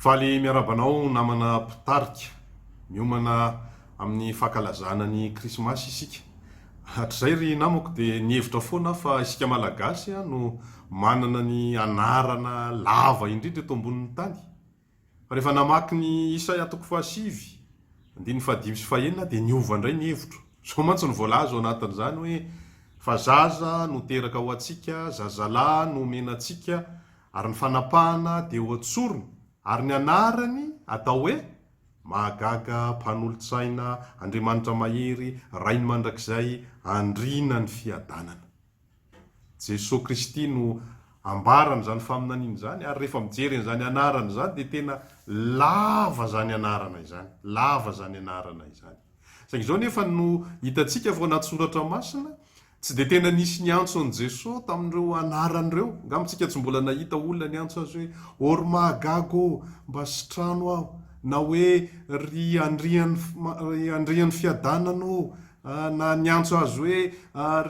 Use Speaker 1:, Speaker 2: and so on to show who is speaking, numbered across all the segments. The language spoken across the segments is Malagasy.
Speaker 1: Faly miarahaba anao namana mpitarika. Miomana amin'ny fankalazana ny krismasy isika. Hatrizay ry namako dia nihevitra foana aho fa isika Malagasy no manana ny anarana lava indrindra eto ambonin'ny tany. Fa rehefa namaky ny Isaia toko fahasivy, andininy fahadimy sy fahenina aho dia niova indray ny hevitro. Izao mantsy no voalaza ao anatin'izany hoe, Fa zaza no teraka ho antsika, zazalahy no omena antsika, ary ny fanapahana dia ho an-tsorony, ary ny anarany atao hoe, Mahagaga, Mpanolotsaina, Andriamanitra Mahery, Rain'ny Mandrakizay, Andriana ny Fiadanana. Jesoa Kristy no ambaran'izany faminaniana izany, ary rehefa mijery an'izany anarana izany dia tena lava izany anarana izany, lava izany anarana izany. Saingy izao nefa no hitantsika fa ao anaty soratra masina, tsy dia tena nisy niantso an'i Jesoa tamin'ireo anarana ireo. Angamba isika tsy mbola nahita olona niantso azy hoe, Ô ry mahagaga ô, mba sitrano aho, na hoe ry Andrian'ny ry Andrian'ny fiadanana ô, na niantso azy hoe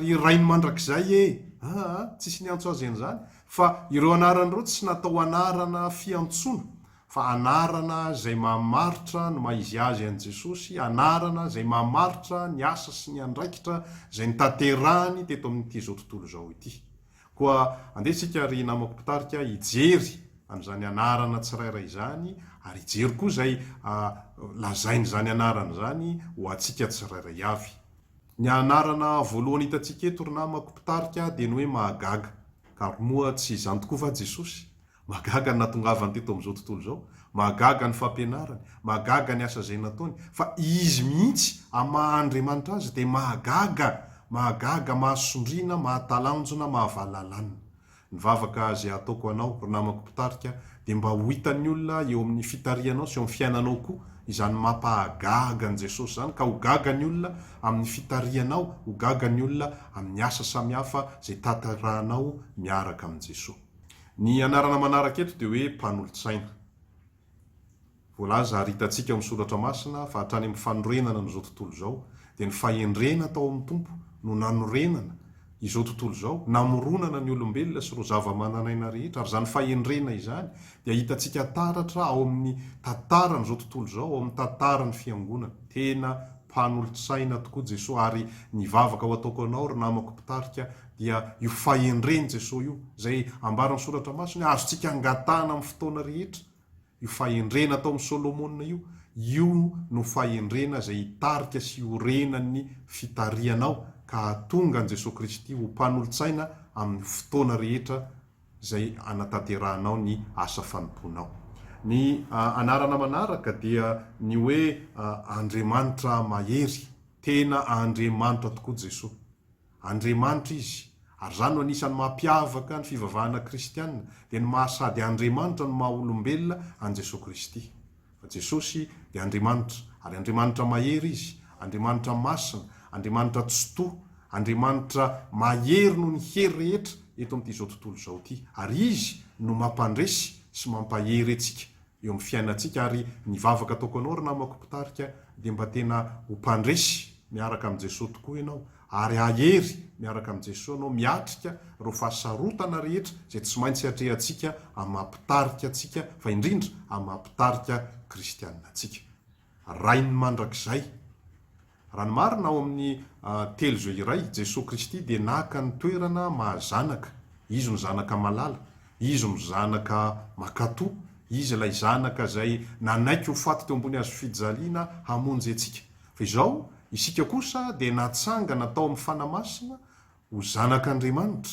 Speaker 1: ry Rainy mandrakizay e! Aa, tsisy niantso azy an'izany. Fa ireo anarana ireo tsy natao anarana fiantsoana, fa anarana izay mamaritra ny maha izy azy an'i Jesosy, anarana izay mamaritra ny asa sy ny andraikitra izay notanterahany teto amin'ity izao tontolo izao ity. Koa andeha isika ry namako mpitarika hijery an'izany anarana tsirairay izany ary hijery koa izay lazain'izany anarana izany ho antsika tsirairay avy. Ny anarana voalohany hitantsika eto ry namako mpitarika dia ny hoe mahagaga. Ka ary moa tsy izany tokoa va Jesosy? Mahagaga ny nahatongavany teto amin'izao tontolo izao, mahagaga ny fampianarany, mahagaga ny asa izay nataony, fa Izy mihitsy amin'ny maha Andriamanitra Azy dia mahagaga, mahagaga, mahasondriana, mahatalanjona, mahavalalanina. Ny vavaka izay ataoko anao, ry namako mpitarika, dia mba ho hitan'ny olona eo amin'ny fitarihanao sy eo amin'ny fiainanao koa izany mampahagaga an'i Jesosy izany, ka ho gaga ny olona amin'ny fitarihanao, ho gaga ny olona amin'ny asa samihafa izay tanterahanao miaraka amin'i Jesosy. Ny anarana manaraka eto dia hoe mpanolotsaina. Voalaza ary hitantsika ao amin'ny Soratra Masina fa hatrany amin'ny fanorenana an'izao tontolo izao dia ny fahendrena tao amin'ny Tompo no nanorenana izao tontolo izao, namoronana ny olombelona sy ireo zava-manan'aina rehetra ary izany fahendrena izany dia hitantsika taratra ao amin'ny tantaran'izao tontolo izao, ao amin'ny tantaran'ny Fiangonana. Tena mpanolotsaina tokoa Jesoa ary ny vavaka ho ataoko anao ry namako mpitarika dia io fahendren'i Jesoa io, izay ambaran'ny Soratra Masina hoe azontsika angatahana amin'ny fotoana rehetra, io fahendrena atao amin'i Solomona io, io no fahendrena izay hitarika sy hiorenan'ny fitarihanao ka hahatonga an'i Jesoa Kristy ho mpanolotsaina amin'ny fotoana rehetra izay hanatanterahanao ny asa fanompoanao. Ny anarana manaraka dia ny hoe Andriamanitra Mahery. Tena Andriamanitra tokoa Jesoa. Andriamanitra Izy, ary izany no anisan'ny mampiavaka ny fivavahana kristiana, dia ny maha sady Andriamanitra no maha olombelona an'i Jesoa Kristy. Fa Jesosy dia Andriamanitra, ary Andriamanitra mahery Izy, Andriamanitra masina, Andriamanitra tsitoha, Andriamanitra mahery noho ny hery rehetra eto amin'ity izao tontolo izao ity, ary Izy no mampandresy sy mampahery antsika eo amin'ny fiainantsika ary ny vavaka ataoko anao ry namako mpitarika dia mba tena ho mpandresy miaraka amin'i Jesoa tokoa ianao ary hahery miaraka amin'i Jesoa ianao miatrika ireo fahasarotana rehetra izay tsy maintsy atrehantsika amin'ny maha mpitarika antsika fa indrindra amin'ny maha mpitarika kristianina antsika. Rain'ny mandrakizay. Raha ny marina, ao amin'ny telo izao iray, Jesoa Kristy dia naka ny toerana maha zanaka. Izy no Zanaka malala. Izy no Zanaka mankatò. Izy ilay Zanaka izay nanaiky ho faty teo ambony hazofijaliana hamonjy antsika. Fa izao, isika kosa dia natsangana tao amin'ny Fanahy Masina ho zanak'Andriamanitra.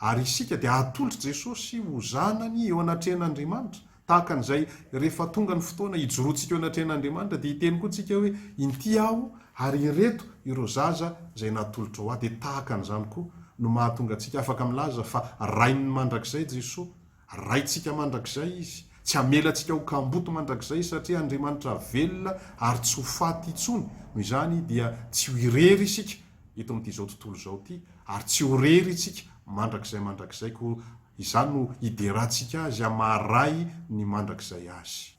Speaker 1: Ary isika dia atolotr'i Jesosy ho zanany eo anatrehan'Andriamanitra, tahaka an'izay rehefa tonga ny fotoana hijoroantsika eo anatrehan'Andriamanitra dia hiteny koa tsika hoe, Inty aho ary ireto ireo zaza izay natolotrao ahy. Dia tahaka an'izany koa no mahatonga antsika afaka milaza fa Rain'ny mandrakizay Jesoa, Raintsika mandrakizay Izy, tsy hamela antsika ho kamboty mandrakizay Izy satria Andriamanitra velona ary tsy ho faty intsony, noho izany dia tsy ho irery isika eto amin'ity izao tontolo izao ity ary tsy ho rery isika mandrakizay mandrakizay koa izany no hiderantsika Azy amin'ny maha Ray ny mandrakizay Azy.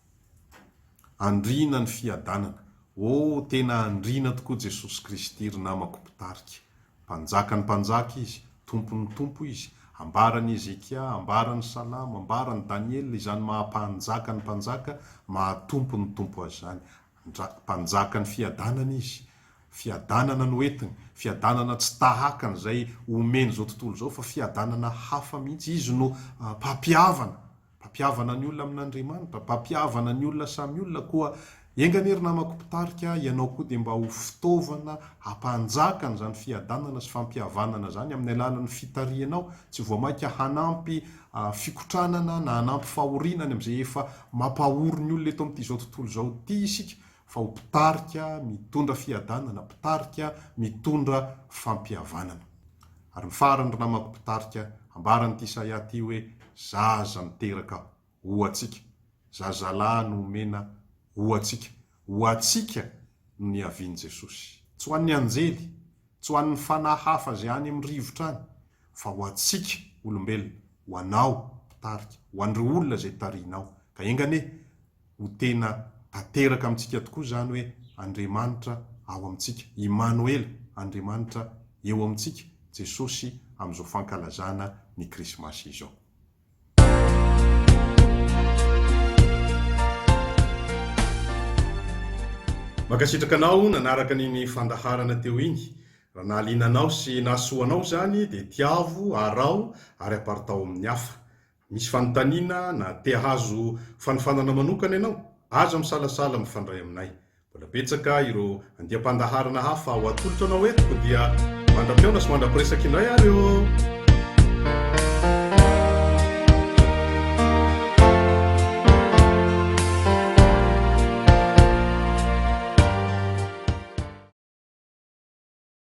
Speaker 1: Andriana ny fiadanana. Oh, tena Andriana tokoa Jesosy Kristy ry namako mpitarika. Mpanjakan'ny mpanjaka Izy, Tompon'ny tompo Izy, Ambaran'i Hezekia, ambaran'ny Salamo, ambaran'i Daniela izany maha Mpanjaka ny mpanjaka, maha Tompo ny tompo azy izany. Ndra, Mpanjakan'ny fiadanana Izy. Fiadanana no entiny, fiadanana tsy tahaka an'izay omen'izao tontolo izao fa fiadanana hafa mihitsy. Izy no Mpampihavana. Mpampihavana ny olona amin'Andriamanitra, mpampihavana ny olona samy olona, koa enga anie ry namako mpitarika, ianao koa dia mba ho fitaovana hampanjaka an'izany fiadanana sy fampihavanana izany amin'ny alalan'ny fitarihanao, tsy vao mainka hanampy fikotranana na hanampy fahoriana any amin'izay efa mampahory ny olona eto amin'ity izao tontolo izao ity isika, fa ho mpitarika mitondra fiadanana, mpitarika mitondra fampihavanana. Ary ny farany ry namako mpitarika, ambaran'ity Isaia ity hoe zaza niteraka ho antsika, zazalahy no omena ho antsika, ho antsika no niavian'i Jesosy. Tsy ho an'ny anjely, tsy ho an'ny fanahy hafa izay any amin'ny rivotra any, fa ho antsika olombelona, ho anao mpitarika, ho an'ireo olona izay tarihinao. Ka enga anie ho tena tanteraka amintsika tokoa izany hoe Andriamanitra ao amintsika, Imanoela, Andriamanitra eo amintsika, Jesosy amin'izao fankalazana ny Krismasy izao. Mankasitraka anao nanaraka an'iny fandaharana teo iny. Raha nahaliana anao sy nahasoa anao izany dia tiavo, araho ary aparitaho amin'ny hafa. Misy fanontaniana na te hahazo fanofanana manokana ianao? Aza misalasala mifandray aminay. Mbola betsaka ireo andiam-pandaharana hafa ho atolotra anao eto koa dia mandra-pihaona sy mandra-piresaka indray ary ô!